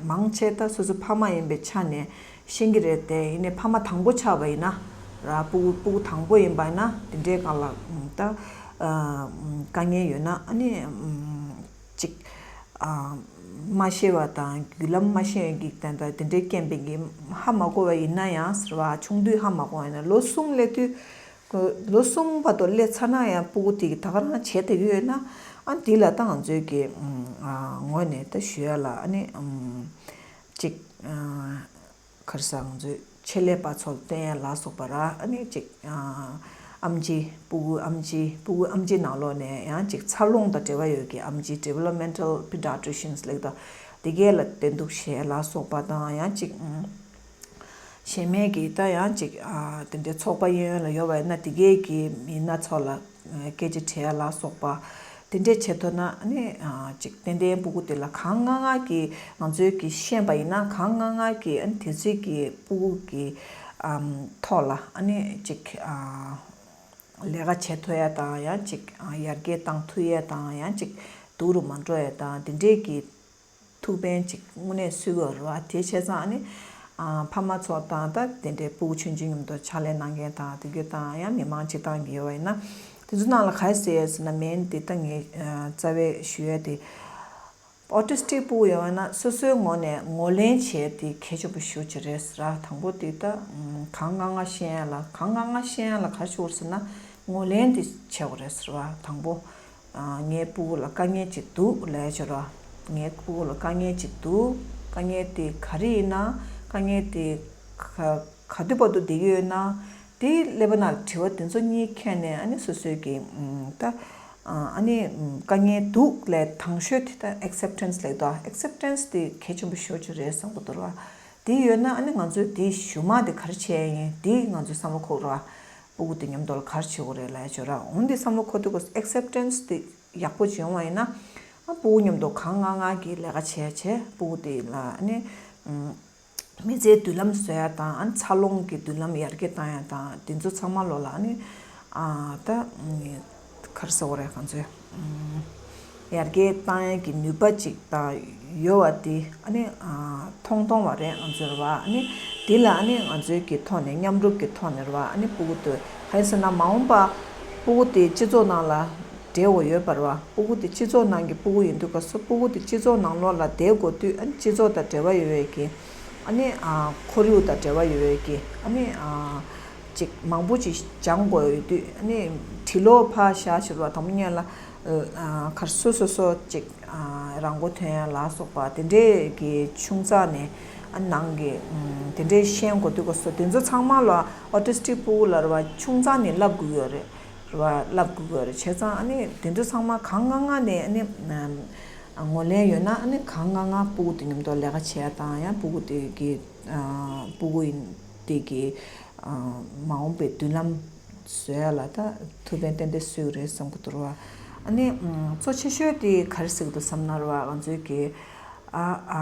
མང་ཆེ་ད་སོ་སོ་ཕ་མ་ཡིན་པའི་ཆ་ནས་ཤེས་ཀྱི་རེད་དེ། ཡིན་ནའི་ཕ་མ་དང་པོ་ཆགས་པ་ཡིན་ན་ར། སྤུ་གུ་སྤུ་གུ་དང་པོ་ཡིན་པ་ཡིན་ན་དེ་འདྲའི་སྒང་ལ་ད་དཀའ་ངལ་ཡོད་ན་ཨ་ནི་ཅིག་མ་ཤེས་པ་དང་བརྒྱུད་ལམ་མ་ཤེས་ཡོན་གྱི་དེ་འདྲ་དེ་འདྲའི་རྐྱེན་པས་ཀྱི་ཧ་མ་གོ་བ་ཡིན་ན་ཡང་ཟེར་བ། ཆུང་དུས་ཧ་མ་གོ་བ་ཡིན་ན་ལོ་གསུམ་སླེབས་དུས། ལོ་གསུམ་བར་དུ་སླེབས་ཚར་ན་ཡང་སྤུ་གུ་དེ་གིས་ད་ག་རང་བྱས་བསྡད་ཀྱི་ཡོད་ན། ཨ་འདི་ལ་ད་ང་ཚོའི་གི་ངོས་ནས་ད་ཞུ་ཡ་ལ་ཨ་ནི་ཅིག་ག་རེ་ཟ། ང་ཚོའི་ཆེད་ལས་པ་ཚོར་བསྟན་ཡ་ལ་སོགས་པ་ར། ཨ་ནི་ཅིག་ཨམ་ཆི་སྤུ་གུ་ཨམ་ཆི་སྤུ་གུ་ཨམ་ཆི་ནང་ལོགས་ནས་ཡང་ཅིག་འཚར་ལོངས་དང་འབྲེལ་བ་ཡོད་ཀྱི་ཨམ་ཆི་ཌི་ཝེ་ལོབ་མེན་ཊལ་པི་ཌི་ཡ་ཊི་རི་ཤན་ལབ་ཀྱི་འདུག་དེ་གས་ལ་བསྟེན་གཏུགས་བྱས་ལ་སོགས་པ་དང་ཡང་ཅིག་གཞན་མའི་གི་ད་ཡང་ཅིག་ཨ་དེ་འདྲའི་ཚོགས་པ་གཡས་གཡོན་ལ་ཡོད་པ་ཡིན་ན་དེ་གའི་གི་མི་སྣ་ཚོ་ལ་སྐད་ཆ་དྲི་ཡ་ལ་སོགས་པ་དེ་འདྲས་བྱེད་ཐུབ་ན་ཨ་ནི་ཨ་ཅིག་ཏན་ཏན་སྤུ་གུ་དེ་ལ་གང་སྔ་སྔ་གི་ང་ཚོའི་གི་ཤེས་པ་ཡིན་ན་གང་སྔ་སྔ་གི་ཨ་ནི་དེ་ཚོའི་གི་སྤུ་གུ་གི་ཨམ་ཐོག་ལ་ཨ་ནི་ཅིག་ཨ་ལས་ཀ་བྱེད་ཐུབ་ཡ་དང་ཡང་ཅིག་ཨ་ཡར་རྒྱས་བཏང་ཐུབ་ཡ་དང་ཡང་ཅིག་སྡུག་རུ་མ་འགྲོ་ཡ་དང་དེ་འདྲས་གི་ཐུགས་ཕན་ཅིག་དངོས་གནས་གསོས་ཀྱི་ཡོད་རེད་བ། དེ་བྱས་ཙང་ཨ་ནི་ཨ་ཕ་མ་ཚོ་དང་ད་དེ་འདྲའི་སྤུ་གུ་ཆུང་ཆུང་མཉམ་དུ་ཕྱག་ལས་གནང་མཁན་དང་དེ་གའི་དང་ཡང་མི་མང་སྤྱིར་བཏང་གི་ཡོད་པ་ཡིན་ན་དེ་ཚོ་ནང་ལ་ག་རེ་ཟེར་ཡོད་ཟེར་ན། མེན་དེ་ད་ངས་ཨ་རྩ་བའི་ཞུ་ཡ་དེ་ཨོ་ཊི་སི་ཊིག་སྤུ་གུ་ཡོད་པ་ན་སོ་སོའི་ངོས་ནས་ངོས་ལེན་བྱས་དེ་གལ་ཆེན་པོ་ཞེ་པོ་ཅིག་རེད་ཟེར་ར། དང་པོ་དེ་ད་གང་སྔ་སྔ་ཤེས་ཡ་ལ་གང་སྔ་སྔ་ཤེས་ཡ་ལ་ག་རེ་ཞུ་དགོས་རེད་ཟེར་ན་ངོས་ལེན་དེ་བྱེད་དགོས་རེད་ཟེར་བ་དང་པོ། ཨ་ངའི་སྤུ་གུ་ལ་དཀའ་ངལ་ཅིག་འདུག་ལབ་ཡ་ཅིག་ཡོད་ར། ངའི་སྤུ་གུ་ལ་དཀའ་ངལ་ཅིག་འདུག་དཀའ་ངལ་དེ་ག་རེ་ཡིན་ན། དཀའ་ངལ་དེ་ག་ག་དུས་བར་དུ་བསྡད་ཀྱི་ཡོད་ན། དེ་ཀླད་པ་ནང་དྲི་བ་དེ་ཚོ་གཉིས་འཁྱེར་ནས་ཨ་ནི་སོ་སོའི་གི་ཨམ་ད་ཨ་ནི་དཀའ་ངལ་འདུག་ལབ་དང་ཤོས་དེ་ད་ཨེག་སེབ་ཊེན་སི་ལབ་ཀྱི་འདུག་ཨེག་སེབ་ཊེན་སི་དེ་གལ་ཆེན་པོ་ཞེ་པོ་ཅིག་རེད་བསམ་གྱི་འདུག་ར། དེ་ཡོད་ན་ཨ་ནི་ང་ཚོས་དེ་གཞུག་མ་དེ་ག་རེ་བྱས་ཡིན་དེ་ང་ཚོས་བསམ་བློ་འཁོར་ར། སྤུ་གུ་དེ་མཉམ་དུ་ལ་ག་རེ་བྱེད་དགོས་རེད་ལབ་ཡ་ཅིག་ཡོད་ར། འོ་འདི་བསམ་བློ་འཁོར་དུས་ཨེག་སེབ་ཊེན་སི་དེ་ཡག་པོ་ཅིག་ཡོང་བ་ཡིན་ན། ཨ་སྤུ་གུ་མཉམ་དུ་གང་སྔ་སྔ་གི་ལས་ཀ་བྱས་བྱས་སྤུ་གུ་དེ་ལ་ཨ་ནི་ཨམ་མི་ཚེའི་མདུན་ལམ་བཟོ་ཡ་དང་ཨ་འཚར་ལོངས་ཀྱི་མདུན་ལམ་ཡར་རྒྱས་བཏང་ཡ་དང་དེ་ཚོ་ཚང་མ་ལོ་ལ་ཨ་ནི་ཨ་ད་ག་རེ་ཟེར་དགོས་རེད། ང་ཚོས་ཨམ་ཡར་རྒྱས་བཏང་ཡ་གི་ནུས་པ་ཅིག་དང་ཡོད་པ་དེ་ཨ་ནི་ཨ་མཐོང་མཐོང་བ་རེད། ང་ཚོས་རེད་བ། ཨ་ནི་དེ་ལ་ཨ་ནི་ང་ཚོའི་གི་ཐོག་ནས་མཉམ་རུབ་ཀྱི་ཐོག་ནས་རེད་བ། ཨ་ནི་སྤུ་གུ་དེ་ག་རེ་ཟེར་ན་མ་འོངས་པ་སྤུ་གུ་དེ་སྤྱི་ཚོགས་ནང་ལ་བསྡད་དགོས་ཡོད་པ་རེད་བ། སྤུ་གུ་དེ་སྤྱི་ཚོགས་ནང་གི་སྤུ་གུ་ཡིན་དུས་སྐབས་སུ་སྤུ་གུ་དེ་སྤྱི་ཚོགས་ནང་ལོགས་ལ་བསྡད་དགོས་དུས་ཨ་ནི་སྤྱི་ཚོགས་དང་འབྲེལ་བ་ཡོད་པའི་གི་ཨ་ནི་ཨ་ཁོར་ཡུག་དང་འབྲེལ་བ་ཡོད་པའི་གི་ཨ་ནི་ཨ་ཅིག་མང་པོ་ཅིག་སྦྱང་དགོས་ཡོད་དུས་ཨ་ནི་དྲི་ལོག་ཕར་བཞག་ཕྱིར་བ་དང་པོ་ཉིད་ལ་ཨ་གར་སོ་སོ་སོ་ཅིག་ཨ་རང་མགོ་ཐོན་ཡ་ལ་སོགས་པ་དེ་འདྲས་ཀྱི་ཆུང་ཙག་ནས་ཨ་ནང་གི་ཨམ་དེ་འདྲས་ཤེས་དགོས་དུས་སྐབས་སུ་དེ་ཚོ་ཚང་མ་ལ་ཨོ་ཊི་སི་ཊིག་སྤུ་གུ་ལ་རེད་བ་ཆུང་ཙག་ནས་བསླབ་དགོས་ཡོད་རེད། རེད་བ། བསླབ་དགོས་ཀྱི་ཡོད་རེད། བྱས་ཙང་ཨ་ནི་དེ་ཚོ་ཚང་མ་གང་སྔ་སྔ་ནས་ཨ་ནི་ཨམ་ངོས་ལེན་ཡོད་ན་ཨ་ནི་གང་སྔ་སྔ་སྤུ་གུ་དེ་མཉམ་དུ་ལས་ཀ་བྱེད་ཡ་དང་ཡང་སྤུ་གུ་དེ་གི་ཨ་སྤུ་གུ་ཡིན་དེ་གི་ མ་འོངས་པའི་མདུན་ལམ་བཟོ་ཡ་ལ་ད་ཐུགས་ཕན་ཏན་ཏན་གསོས་ཀྱི་རེད་བསམ་གྱི་འདུག་ར། ཨ་ནི་གཙོ་ཆེ་ཤོས་དེ་ག་རེ་ཟེར་གྱི་འདུག་བསམ་ན་ར། ང་ཚོའི་གི་ཨ་ཨ་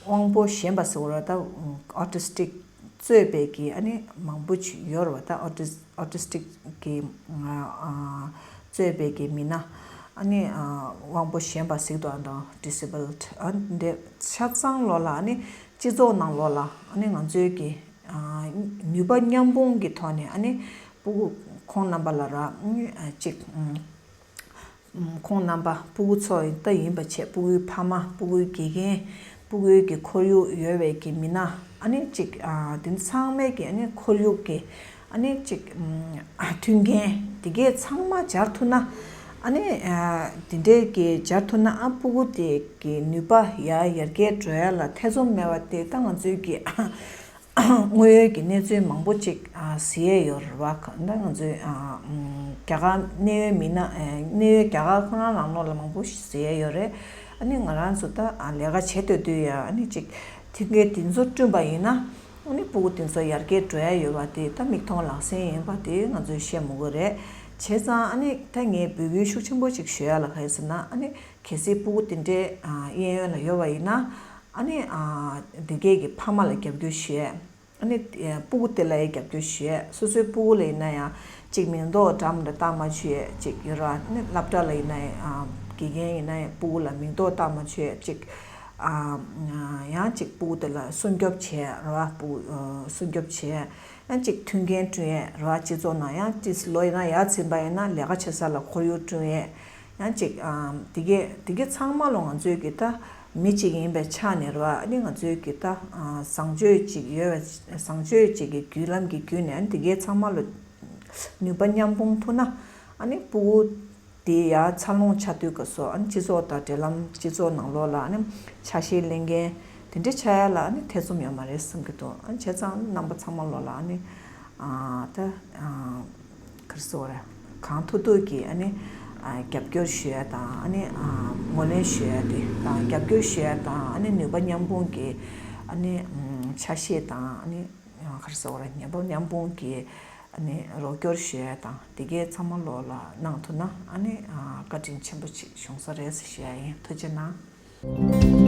དབང་པོ་ཞན་པ་ཟེར་བ་ར། ད་autistic གཙོས་པའི་གི་ཨ་ནི་མང་པོ་ཅིག་ཡོད་ར་བ། ད་autis- autistic གི་ཨ་གཙོས་པའི་གི་མི་སྣ། ཨ་ནི་དབང་པོ་ཞན་པ་ཟེར་གྱི་འདུག་ཨ་ནི་disabled ཨ་འདི་ཆ་ཚང་ལོགས་ལ། ཨ་ནི་སྤྱི་ཚོགས་ནང་ལོགས་ལ་ཨ་ནི་ང་ཚོའི་གི་ནུས་པ་མཉམ་སྤུངས་ཀྱི་ཐོག་ནས། ཨ་ནི་ཕྲུ་གུ་ཁོང་རྣམ་པ་ལ་ར་ཅིག་ཁོང་རྣམ་པ་ཕྲུ་གུ་ཚོ་ད་ཡིན་པ་བྱས། ཕྲུ་གུའི་ཕ་མ། ཕྲུ་གུའི་དགེ་རྒན། ཕྲུ་གུའི་གི་ཁོར་ཡུག་ཡོད་པའི་གི་མི་སྣ། ཨ་ནི་ཅིག་དེ་ཚང་མའི་གི་ཨ་ནི་ཁོར་ཡུག་གི་ཨ་ནི་ཅིག་མཐུན་རྐྱེན་དེ་གས་ཚང་མ་སྦྱར་ཐུབ་ན། ཨ་ནི་དེ་འདྲའི་གི་སྦྱར་ཐུབ་ན། ཨ་ཕྲུ་གུ་དེ་གི་ནུས་པ་ཡར་ཡར་རྒྱས་འགྲོ་ཡ་ལ་ཐེ་ཚོམ་མེད་པ་དེ་ད་ང་ཚོའི་གི་དངོས་ཡོད་ཀྱི་གནས་ཚུལ་མང་པོ་ཅིག་གཟིགས་ཡས་ཡོད་རེད་བ། ད་ང་ཚོའི་རྒྱ་གར་གནད་ཡོད་མི་སྣ། གནད་ཡོད་རྒྱ་གར་ཁོ་རང་ནང་ལོགས་ལ་མང་པོ་ཞིག་གཟིགས་ཡས་ཡོད་རེད། ཨ་ནི་ང་རང་ཚོ་ད་ལས་ཀ་བྱེད་སྡོད་དུས་ཡ། ཨ་ནི་ཅིག་མཐུན་རྐྱེན་དེ་ཚོ་བསྐྲུན་པ་ཡིན་ན། ཨ་ནི་ཕྲུ་གུ་དེ་ཚོ་ཡར་རྒྱས་འགྲོ་ཡ་ཡོད་པ་དེ་ད་མིག་མཐོང་ལག་ཟིན་ཡིན་པ་དེ་ང་ཚོས་བཤད་མི་དགོས་རེད། བྱས་ཙང་ཨ་ནི་ད་ངས་འབོད་སྐུལ་ཤུགས་ཆེན་པོ་ཅིག་ཞུ་ཡ་ལ་ག་རེ་ཟེར་ན། ཨ་ནི་གལ་སྲིད་ཕྲུ་གུ་དེ་འདྲའི་གཡས་གཡོན་ལ་ཡོད་པ་ཡིན་ན། ཨ་ནི་དེ་གས་ཀྱི་ཕ་མ་ལ་རྒྱབ་སྐྱོར་ཞུ་ཡས། ཨ་ནི་ཕྲུ་གུ་དེ་ལ་ཡང་རྒྱབ་སྐྱོར་ཞུ་ཡས། སོ་སོའི་ཕྲུ་གུ་ལ་ཡིན་ན་ཡང་ཅིག་མིང་འདོགས་འདྲ་མི་འདྲ་བཏགས་མ་བཅུག་ཡས་ཅིག་ཡོད་ར། ཨ་ནི་སློབ་གྲྭ་ལ་ཡིན་ན་ཡང་དགེ་རྒན་ཡིན་ན་ཡང་ཕྲུ་གུ་ལ་མིང་འདོགས་བཏགས་མ་བཅུག་ཡས་ཅིག་ཡང་ཅིག་ཕྲུ་གུ་དེ་ལ་སྲུང་སྐྱོབ་བྱས་ར། ཕྲུ་གུ་སྲུང་སྐྱོབ་བྱས། ཡང་ཅིག་མཐུན་རྐྱེན་བསྐྲུན་ཡས་ར། སྤྱི་ཚོགས་ནང་ཡང་ཏིས་ལོ་ཡིན་ན་ཡར་ཕྱིན་པ་ཡིན་ན་ལས་ཀ་བྱེད་ས་ལ་ཁོར་ཡུག་བསྐྲུན་ཡས། ཡང་ཅིག་དེ་གས་དེ་གས་ཚང་མ་ལོ་ང་ཚོའི་གི་ད་མི་གཅིག་ཡིན་པའི་ཆ་ནས་ར། ཨ་ནི་ང་ཚོའི་གི་ད་བཟང་སྤྱོད་ཅིག་ཡོད་པ། བཟང་སྤྱོད་ཅིག་གི་བརྒྱུད་ལམ་གྱི་བརྒྱུད་ནས། ཨ་ནི་དེ་གས་ཚང་མ་ལོ་ནུས་པ་མཉམ་སྤུངས་ཐུབ་ན། ཨ་ནི་ཕྲུ་གུ་དེ་ཡར་འཚར་ལོངས་ཆགས་དུས་སྐབས་སུ། ཨ་ནི་སྤྱི་ཚོགས་དང་འབྲེལ་ལམ། སྤྱི་ཚོགས་ནང་ལོགས་ལ་ཨ་ནི་ཆ་ཤས་ལེན་མཁན་དེ་འདྲ་ཆགས་ཡ་ལ་ཨ་ནི་ཐེ་ཚོམ་ཡོད་མ་རེད་བསམ་གྱི་འདུག་ཨ་ནི་བྱས་ཙང་རྣམ་པ་ཚང་མ་ལོགས་ལ་ཨ་ནི་ད་ག་རེ་ཟེར་དགོས་རེད། གང་ཐུབ་ཐུབ་ཀྱིས་ཨ་ནི་རྒྱབ་སྐྱོར་ཞུ་ཡ་དང་། ཨ་ནི་ངོས་ལེན་ཞུ་ཡ་དེ་དང་། རྒྱབ་སྐྱོར་ཞུ་ཡ་དང་། ཨ་ནི་ནུས་པ་མཉམ་སྤུངས་ཀྱིས་ཨ་ནི་ཆ་ཤས་དང་། ཨ་ནི་ག་རེ་ཟེར་དགོས་རེད། ནུས་པ་མཉམ་སྤུངས་ཀྱིས་ཨ་ནི་རོགས་སྐྱོར་ཞུ་ཡ་དང་། དེ་གས་ཚང་མ་ལོགས་ལ་གནང་ཐུབ་ན་ཨ་ནི་བཀའ་དྲིན་ཆེན་པོ་ཅིག་བྱུང་ས་རེད་ཟེར་ཞུ་ཡ་ཡིན། ཐུགས་རྗེ་གནང་།